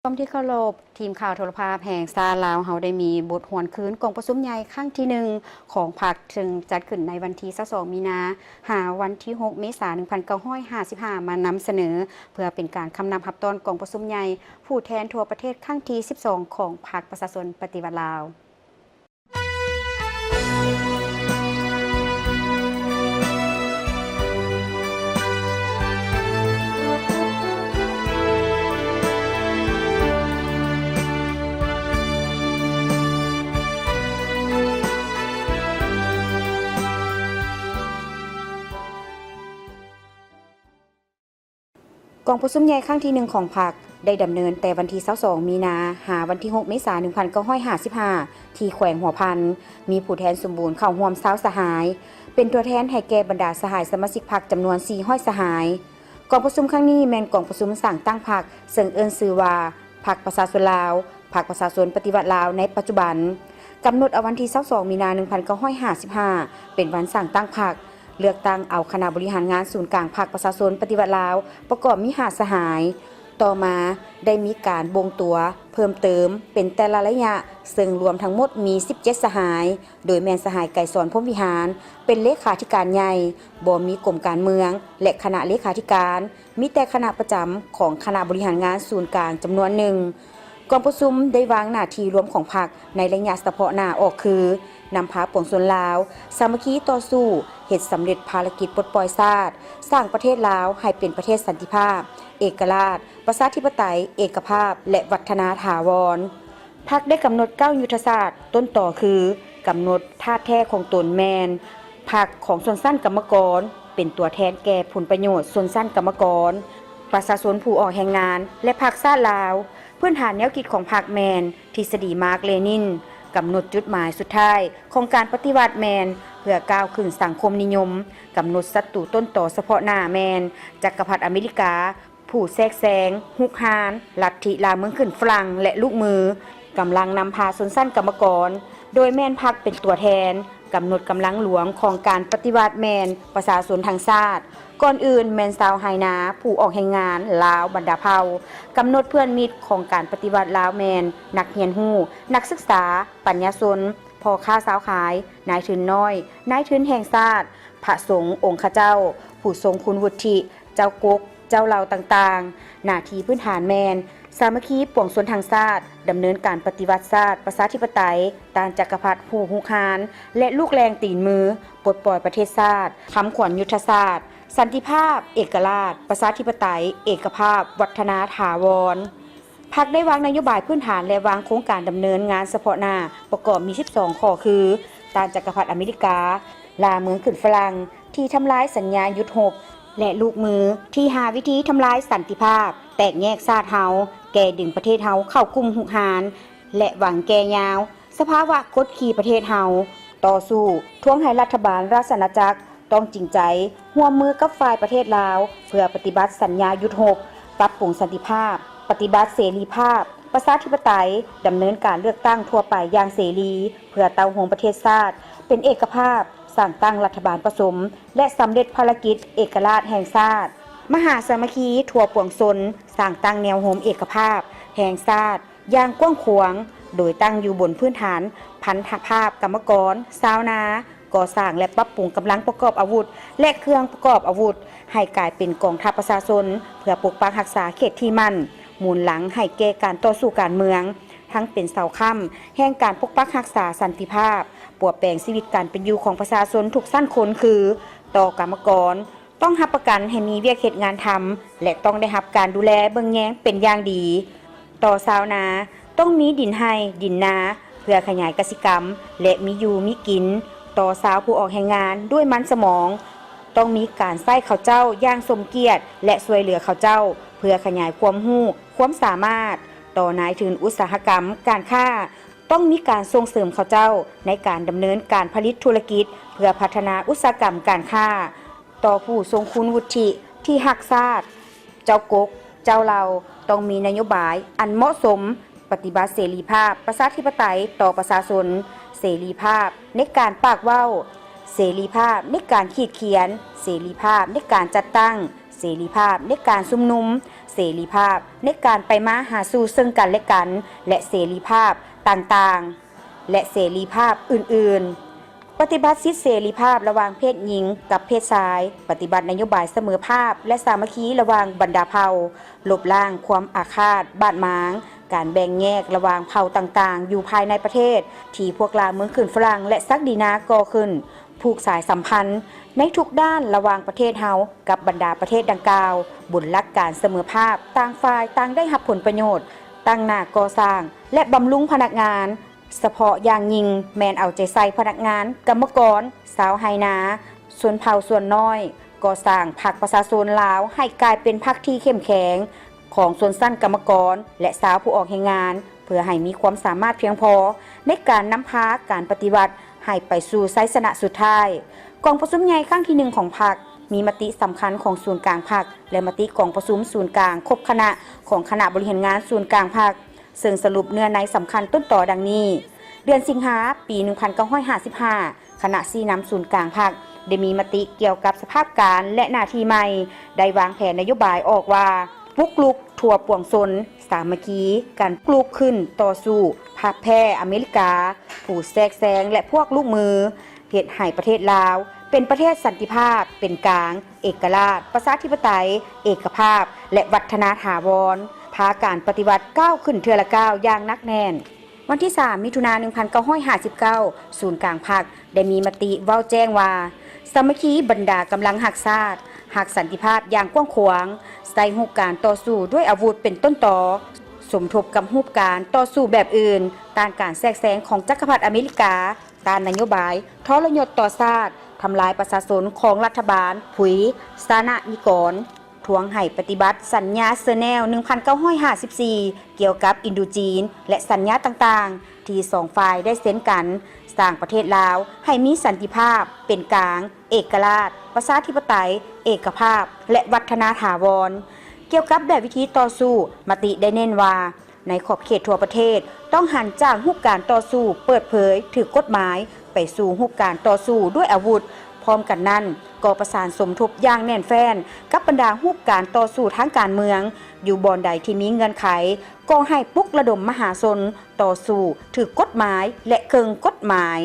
ຄວາມທີ່ເຄົາລົບ, ທີມຂ່າວໂທລະພາບແຫ່ງຊາດລາວເຮົາໄດ້ມີບົດຫວນຄືນກອງປະຊຸມໃຫຍ່ຄັ້ງທີໜຶ່ງຂອງພັກ ເຊິ່ງຈັດຂຶ້ນໃນວັນທີຊາວສອງມີນາ ຫາວັນທີຫົກເມສາ ໜຶ່ງພັນເກົ້າຮ້ອຍຫ້າສິບຫ້າ ມານຳສະເໜີ ເພື່ອເປັນການຄຳນັບຮັບຕ້ອນກອງປະຊຸມໃຫຍ່ຜູ້ແທນທົ່ວປະເທດຄັ້ງທີສິບສອງຂອງພັກປະຊາຊົນປະຕິວັດລາວ. ກອງປະຊຸມໃຫຍ່ຄັ້ງທີໜຶ່ງຂອງພັກ ໄດ້ດຳເນີນແຕ່ວັນທີຊາວສອງມີນາ ຫາວັນທີຫົກເມສາ ໜຶ່ງພັນເກົ້າຮ້ອຍຫ້າສິບຫ້າ ທີ່ແຂວງຫົວພັນ, ມີຜູ້ແທນສົມບູນເຂົ້າຮ່ວມຊາວສະຫາຍ, ເປັນຕົວແທນໃຫ້ແກ່ບັນດາສະຫາຍສະມາຊິກພັກຈຳນວນສີ່ຮ້ອຍສະຫາຍ. ກອງປະຊຸມຄັ້ງນີ້ແມ່ນກອງປະຊຸມສ້າງຕັ້ງພັກ ເຊິ່ງເອີ້ນຊື່ວ່າ ພັກປະຊາຊົນລາວ, ພັກປະຊາຊົນປະຕິວັດລາວໃນປັດຈຸບັນ, ກຳນົດເອົາວັນທີຊາວສອງມີນາ ໜຶ່ງພັນເກົ້າຮ້ອຍຫ້າສິບຫ້າ ເປັນວັນສ້າງຕັ້ງພັກ, ເລືອກຕັ້ງເອົາຄະນະບໍລິຫານງານສູນກາງພັກປະຊາຊົນປະຕິວັດລາວ ປະກອບມີຫ້າສະຫາຍ. ຕໍ່ມາໄດ້ມີການບົ່ງຕົວເພີ່ມເຕີມເປັນແຕ່ລະໄລຍະ, ເຊິ່ງລວມທັງໝົດມີສິບເຈັດສະຫາຍ, ໂດຍແມ່ນສະຫາຍໄກສອນ ພົມວິຫານ ເປັນເລຂາທິການໃຫຍ່, ບໍ່ມີກົມການເມືອງ ແລະ ຄະນະເລຂາທິການ, ມີແຕ່ຄະນະປະຈຳຂອງຄະນະບໍລິຫານງານສູນກາງຈຳນວນໜຶ່ງ. ກອງປະຊຸມໄດ້ວາງໜ້າທີ່ລວມຂອງພັກໃນໄລຍະສະເພາະໜ້າອອກຄື ນຳພາປວງຊົນລາວສາມັກຄີຕໍ່ສູ້ ເຮັດສຳເລັດພາລະກິດປົດປ່ອຍຊາດ, ສ້າງປະເທດລາວໃຫ້ເປັນປະເທດສັນຕິພາບ, ເອກະລາດ, ປະຊາທິປະໄຕ, ເອກະພາບ ແລະ ວັດທະນາຖາວອນ. ພັກໄດ້ກຳນົດເກົ້າຍຸດທະສາດ, ຕົ້ນຕໍຄື ກຳນົດທາດແທ້ຂອງຕົນແມ່ນ ພັກຂອງຊົນຊັ້ນກຳມະກອນ, ເປັນຕົວແທນແກ່ຜົນປະໂຫຍດຊົນຊັ້ນກຳມະກອນ, ປະຊາຊົນຜູ້ອອກແຮງງານ ແລະ ພັກຊາດລາວ. ພື້ນຖານແນວຄິດຂອງພັກແມ່ນທິດສະດີມາກເລນິນ, ກຳນົດຈຸດໝາຍສຸດທ້າຍຂອງການປະຕິວັດແມ່ນເພື່ອກ້າວຂຶ້ນສັງຄົມນິຍົມ, ກຳນົດສັດຕູຕົ້ນຕໍສະເພາະໜ້າແມ່ນຈັກກະພັດອາເມລິກາ, ຜູ້ແຊກແຊງ, ຮຸກຮານ, ລັດທິລ່າເມືອງຂຶ້ນຝຣັ່ງ ແລະ ລູກມື, ກຳລັງນຳພາຊົນຊັ້ນກຳມະກອນ, ໂດຍແມ່ນພັກເປັນຕົວແທນ, ກຳນົດກຳລັງຫຼວງຂອງການປະຕິວັດແມ່ນປະຊາຊົນທັງຊາດ, ກ່ອນອື່ນແມ່ນຊາວໄຮ່ນາ, ຜູ້ອອກແຮງງານ, ລາວບັນດາເຜົ່າ, ກຳນົດເພື່ອນມິດຂອງການປະຕິວັດລາວແມ່ນນັກຮຽນຮູ້, ນັກສຶກສາ, ປັນຍາຊົນ, ພໍ່ຄ້າຊາວຂາຍ, ນາຍທຶນນ້ອຍ, ນາຍທຶນແຫ່ງຊາດ, ພະສົງອົງຄະເຈົ້າ, ຜູ້ຊົງຄຸນວຸດທິ, ເຈົ້າກົກ, ເຈົ້າເຫຼົ່າຕ່າງໆ. ໜ້າທີ່ພື້ນຖານແມ່ນ ສາມັກຄີປວງຊົນທັງຊາດ, ດຳເນີນການປະຕິວັດຊາດປະຊາທິປະໄຕ, ຕ້ານຈັກກະພັດຜູ້ຮຸກຮານ ແລະ ລູກແລ່ງຕີນມື, ປົດປ່ອຍປະເທດຊາດ, ຄຳຂວັນຍຸດທະສາດ, ສັນຕິພາບ, ເອກະລາດ, ປະຊາທິປະໄຕ, ເອກະພາບ, ວັດທະນາຖາວອນ. ພັກໄດ້ວາງນະໂຍບາຍພື້ນຖານ ແລະ ວາງໂຄງການດຳເນີນງານສະເພາະໜ້າປະກອບມີສິບສອງຂໍ້ຄື ຕ້ານຈັກກະພັດອາເມລິກາ, ລ່າເມືອງຂຶ້ນຝຣັ່ງທີ່ທຳລາຍສັນຍາຢຸດຮົບ ແລະ ລູກມືທີ່ຫາວິທີທຳລາຍສັນຕິພາບ, ແຕກແຍກຊາດເຮົາ, ແກ່ດຶງປະເທດເຮົາເຂົ້າກຸ່ມຮຸກຮານ ແລະ ຫວັງແກ່ຍາວສະພາວະກົດຂີ່ປະເທດເຮົາ, ຕໍ່ສູ້ທວງໃຫ້ລັດຖະບານລາຊະອານາຈັກ ຕ້ອງຈິງໃຈຮ່ວມມືກັບຝ່າຍປະເທດລາວ ເພື່ອປະຕິບັດສັນຍາຢຸດຮົບ, ປັບປຸງສັນຕິພາບ, ປະຕິບັດເສລີພາບ, ປະຊາທິປະໄຕ, ດຳເນີນການເລືອກຕັ້ງທົ່ວໄປຢ່າງເສລີ ເພື່ອເຕົ້າໂຮມປະເທດຊາດເປັນເອກະພາບ, ສ້າງຕັ້ງລັດຖະບານປະສົມ ແລະ ສຳເລັດພາລະກິດເອກະລາດແຫ່ງຊາດ. ມະຫາສາມັກຄີທົ່ວປວງຊົນ, ສ້າງຕັ້ງແນວໂຮມເອກະພາບແຫ່ງຊາດ ຢ່າງກວ້າງຂວາງ, ໂດຍຕັ້ງຢູ່ບົນພື້ນຖານພັນທະພາບກຳມະກອນ, ຊາວນາ, ກໍ່ສ້າງ ແລະ ປັບປຸງກຳລັງປະກອບອາວຸດ ແລະ ເຄື່ອງປະກອບອາວຸດ ໃຫ້ກາຍເປັນກອງທັບປະຊາຊົນ ເພື່ອປົກປັກຮັກສາເຂດທີ່ໝັ້ນ, ໝູນຫຼັງໃຫ້ແກ່ການຕໍ່ສູ້ການເມືອງ, ທັງເປັນເສົາຄ້ຳແຫ່ງການປົກປັກຮັກສາສັນຕິພາບ, ປົວແປງຊີວິດການເປັນຢູ່ຂອງປະຊາຊົນທຸກຊັ້ນຄົນ ຄື ຕໍ່ກຳມະກອນ, ຕ້ອງຮັບປະກັນໃຫ້ມີວຽກເຮັດງານທຳ ແລະ ຕ້ອງໄດ້ຮັບການດູແລເບິ່ງແຍງເປັນຢ່າງດີ. ຕໍ່ຊາວນາ, ຕ້ອງມີດິນໄຮ່, ດິນນາ ເພື່ອຂະຫຍາຍກະສິກຳ ແລະ ມີຢູ່ມີກິນ. ຕໍ່ຊາວຜູ້ອອກແຮງງານດ້ວຍມັນສະໝອງ, ຕ້ອງມີການໃຊ້ເຂົາເຈົ້າຢ່າງສົມກຽດ ແລະ ຊ່ວຍເຫຼືອເຂົາເຈົ້າ ເພື່ອຂະຫຍາຍຄວາມຮູ້, ຄວາມສາມາດ. ຕໍ່ນາຍທຶນອຸດສາຫະກຳການຄ້າ, ຕ້ອງມີການສົ່ງເສີມເຂົາເຈົ້າໃນການດຳເນີນການຜະລິດທຸລະກິດ ເພື່ອພັດທະນາອຸດສາຫະກຳການຄ້າ. ຕໍ່ຜູ້ຊົງຄຸນວຸດທິທີ່ຮັກຊາດ, ເຈົ້າກົກ, ເຈົ້າເຫຼົ່າ ຕ້ອງມີນະໂຍບາຍອັນເໝາະສົມ, ປະຕິບັດເສລີພາບ, ປະຊາທິປະໄຕຕໍ່ປະຊາຊົນ, ເສລີພາບໃນການປາກເວົ້າ, ເສລີພາບໃນການຂີດຂຽນ, ເສລີພາບໃນການຈັດຕັ້ງ, ເສລີພາບໃນການຊຸມນຸມ, ເສລີພາບໃນການໄປມາຫາສູ່ເຊິ່ງກັນແລະກັນ ແລະ ເສລີພາບຕ່າງໆ ແລະ ເສລີພາບອື່ນໆ. ປະຕິບັດສິດເສລີພາບລະຫວ່າງເພດຍິງກັບເພດຊາຍ, ປະຕິບັດນະໂຍບາຍສະເໝີພາບ ແລະ ສາມັກຄີລະຫວ່າງບັນດາເຜົ່າ, ລົບລ້າງຄວາມອາຄາດບາດໝາງ, ການແບ່ງແຍກລະຫວ່າງເຜົ່າຕ່າງໆຢູ່ພາຍໃນປະເທດ ທີ່ພວກລ່າເມືອງຂຶ້ນຝຣັ່ງ ແລະ ສັກດີນາກໍ່ຂຶ້ນ, ຜູກສາຍສຳພັນໃນທຸກດ້ານລະຫວ່າງປະເທດເຮົາກັບບັນດາປະເທດດັ່ງກ່າວ ບົນຫຼັກການສະເໝີພາບ, ຕ່າງຝ່າຍຕ່າງໄດ້ຮັບຜົນປະໂຫຍດ, ຕັ້ງໜ້າກໍ່ສ້າງ ແລະ ບຳລຸງພະນັກງານ, ສະເພາະຢ່າງຍິ່ງແມ່ນເອົາໃຈໃສ່ພະນັກງານ, ກຳມະກອນ, ຊາວໄຮ່ນາ, ຊົນເຜົ່າສ່ວນນ້ອຍ, ກໍ່ສ້າງພັກປະຊາຊົນລາວໃຫ້ກາຍເປັນພັກທີ່ເຂັ້ມແຂງຂອງຊົນຊັ້ນກຳມະກອນ ແລະ ຊາວຜູ້ອອກແຮງງານ ເພື່ອໃຫ້ມີຄວາມສາມາດພຽງພໍໃນການນຳພາການປະຕິວັດໃຫ້ໄປສູ່ໄຊຊະນະສຸດທ້າຍ. ກອງປະຊຸມໃຫຍ່ຄັ້ງທີໜຶ່ງຂອງພັກ ມີມະຕິສຳຄັນຂອງສູນກາງພັກ ແລະ ມະຕິກອງປະຊຸມສູນກາງຄົບຄະນະຂອງຄະນະບໍລິຫານງານສູນກາງພັກ ເຊິ່ງສະຫຼຸບເນື້ອໃນສຳຄັນຕົ້ນຕໍດັ່ງນີ້. ເດືອນສິງຫາ ປີໜຶ່ງພັນເກົ້າຮ້ອຍຫ້າສິບຫ້າ ຄະນະຊີ້ນຳສູນກາງພັກໄດ້ມີມະຕິກ່ຽວກັບສະພາບການ ແລະ ໜ້າທີ່ໃໝ່, ໄດ້ວາງແຜນນະໂຍບາຍອອກວ່າ ປຸກລຸກທົ່ວປວງຊົນ ສາມັກຄີກັນລຸກຂຶ້ນຕໍ່ສູ້ ຜັກແພ້ອາເມລິກາ ຜູ້ແຊກແຊງ ແລະ ພວກລູກມື, ເຮັດໃຫ້ປະເທດລາວເປັນປະເທດສັນຕິພາບ, ເປັນກາງ, ເອກະລາດ, ປະຊາທິປະໄຕ, ເອກະພາບ ແລະ ວັດທະນາຖາວອນ, ພາການປະຕິວັດກ້າວຂຶ້ນເທື່ອລະກ້າວຢ່າງໜັກແໜ້ນ. ວັນທີສາມ ມິຖຸນາ ໜຶ່ງພັນເກົ້າຮ້ອຍຫ້າສິບເກົ້າ ສູນກາງພັກໄດ້ມີມະຕິເວົ້າແຈ້ງວ່າ ສາມັກຄີບັນດາກຳລັງຮັກຊາດ, ຮັກສັນຕິພາບຢ່າງກວ້າງຂວາງ, ໃຊ້ຮູບການຕໍ່ສູ້ດ້ວຍອາວຸດເປັນຕົ້ນຕໍ, ສົມທົບກັບຮູບການຕໍ່ສູ້ແບບອື່ນ, ຕ້ານການແຊກແຊງຂອງຈັກກະພັດອາເມລິກາ, ຕ້ານນະໂຍບາຍທໍລະຍົດຕໍ່ຊາດ, ທຳລາຍປະຊາຊົນຂອງລັດຖະບານຜຸຍຊານະນິກອນ, ທວງໃຫ້ປະຕິບັດສັນຍາເຊີແນວ ໜຶ່ງພັນເກົ້າຮ້ອຍຫ້າສິບສີ່ ກ່ຽວກັບອິນໂດຈີນ ແລະ ສັນຍາຕ່າງໆ ທີ່ສອງຝ່າຍໄດ້ເຊັນກັນ, ສ້າງປະເທດລາວໃຫ້ມີສັນຕິພາບ, ເປັນກາງ, ເອກະລາດ, ປະຊາທິປະໄຕ, ເອກະພາບ ແລະ ວັດທະນາຖາວອນ. ກ່ຽວກັບແບບວິທີຕໍ່ສູ້, ມະຕິໄດ້ເນັ້ນວ່າ ໃນຂອບເຂດທົ່ວປະເທດ ຕ້ອງຫັນຈາກຮູບການຕໍ່ສູ້ເປີດເຜີຍຖືກກົດໝາຍ ໄປສູ່ຮູບການຕໍ່ສູ້ດ້ວຍອາວຸດ. ພ້ອມກັນນັ້ນ, ກໍປະສານສົມທົບຢ່າງແໜ້ນແຟ້ນກັບບັນດາຮູບການຕໍ່ສູ້ທາງການເມືອງ, ຢູ່ບ່ອນໃດທີ່ມີເງື່ອນໄຂ ກໍໃຫ້ປຸກລະດົມມະຫາຊົນຕໍ່ສູ້ຖືກກົດໝາຍ ແລະ ເຄິ່ງກົດໝາຍ.